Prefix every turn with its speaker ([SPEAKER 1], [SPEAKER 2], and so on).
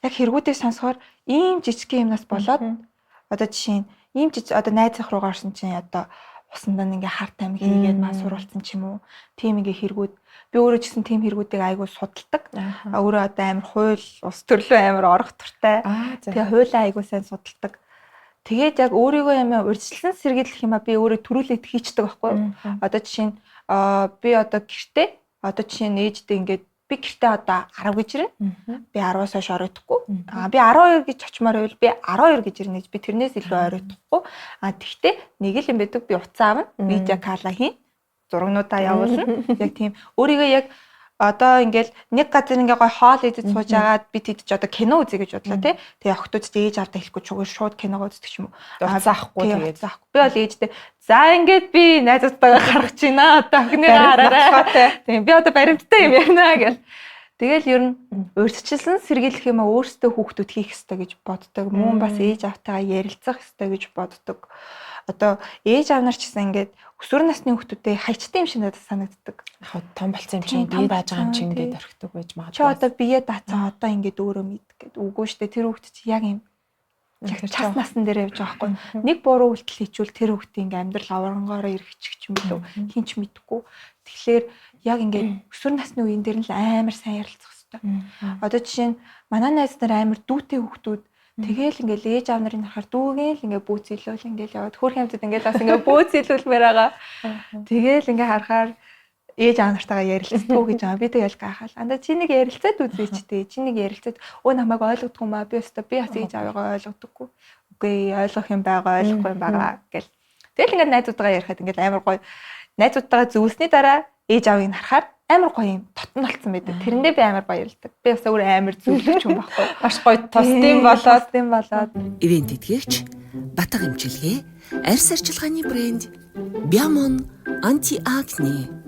[SPEAKER 1] Яг хэрэгүүдийг сонсохоор ийм жижиг юмнаас болоод одоо жишээ нь ийм жижиг одоо найзынх руугаа орсон чинь одоо усанд нь ингээ хар тамхи хийгээд маа сурвалцсан ч юм уу. Тийм ингээ хэрэгүүд би өөрөө ч гэсэн тийм хэрэгүүдийг айгүй судалдаг. Өөрөө одоо амар хууль улс төрлөө амар орох туртай. Тэгээ хуулиа айгүй сайн судалдаг. Тэгээд яг өөрийгөө юм урьдчилан сэргийлэх юм а би өөрөө төрүүлээд хийчдэг байхгүй юу? Одоо жишээ нь би одоо гэртээ одоо жишээ нь ээжтэй ингээд би гэртээ одоо 10 гэж ирнэ. Би 10-аас хойш оройтхгүй. Би 12 гэж очимоор байвал би 12 гэж ирнэ гэж би тэрнээс илүү оройтхгүй. Тэгтээ нэг л юм байдаг, би утсаа авна. Видео кала хийн. Зурагнуудаа явуулна. Яг тийм өөрийгөө яг одоо ингээл нэг газар ингээ гой хоол идэж сууж агаад би тэд ч одоо кино үзье гэж бодлоо тий. Тэгээ охтууд ч ээж авдаа хэлэхгүй чугаар шууд киногоо үздэг ч юм уу.
[SPEAKER 2] Заахгүй
[SPEAKER 1] тэгээд заахгүй. Би бол ээжтэй за ингээд би найзуудтайгаа гарах чинь аа одоо охиныгаа хараарай. Тийм би одоо баримттай юм ярина гэл. Тэгэл ер нь урьдчилсан сэргийлэх юм а өөрсдөө хүүхдүүд хийх ёстой гэж боддог. Мөн бас ээж аавтайгаа ярилцах ёстой гэж боддог. Одоо ээж аав нар ч гэсэн ингээд өсвөр насны хүүхдүүдээ хайчтай юм шиг надад санагддаг.
[SPEAKER 2] Яг том болсон юм чинь том байж байгаа юм чинь ингээд орхидог байж магадгүй.
[SPEAKER 1] Чи одоо бие даацсан одоо ингээд өөрөө мэд гэд. Үгүй штэ, тэр хүүхд чи яг юм час насан дээр явж байгаа байхгүй. Нэг буруу үйлдэл хийчихвэл тэр хүүхдийн ингээд амьдрал аврангаараа эргэчих юм билүү. Хин ч мэдэхгүй. Тэгэхээр яг ингээд өсвөр насны үеийн дээр нь л амар сайн ярилцах хэрэгтэй. Одоо жишээ нь манай найз нар амар дүүтэй хүүхдүүд тэгэл ингээл ээж аав нарын харахаар дүүгийн л ингээ бүүцэлүүл ингээл яваад хөөх юмцад ингээл бас ингээ бүүцэлүүлмээр байгаа. Тэгэл ингээ харахаар ээж аав нартайгаа ярилцдаггүй гэж байгаа. Би тэгэл гайхал. Андаа чи нэг ярилцаад үзээч тээ. Чи нэг ярилцаад өө намайг ойлгодгүй маа. Би өстө би бас ээж аавыгаа ойлгодоггүй. Үгүй ойлгох юм байгаа, ойлгохгүй юм байгаа гэл. Тэгэл ингээд найзуудтайгаа ярихад ингээд амар гоё. Найзуудтайгаа зөвлөсний дараа ээж аавыг харахаар амар гоё юм дотн болцсон байдаг. Тэрэндээ би амар баярлдаг. Би бас өөр амар зөвлөгч юм байхгүй.
[SPEAKER 2] Маш гоё тусдын болоод
[SPEAKER 1] тусдын болоод.
[SPEAKER 3] Ивент тэтгэгч Батаг эмчилгээ, арьс арчилгааны брэнд Biamon Anti Acne.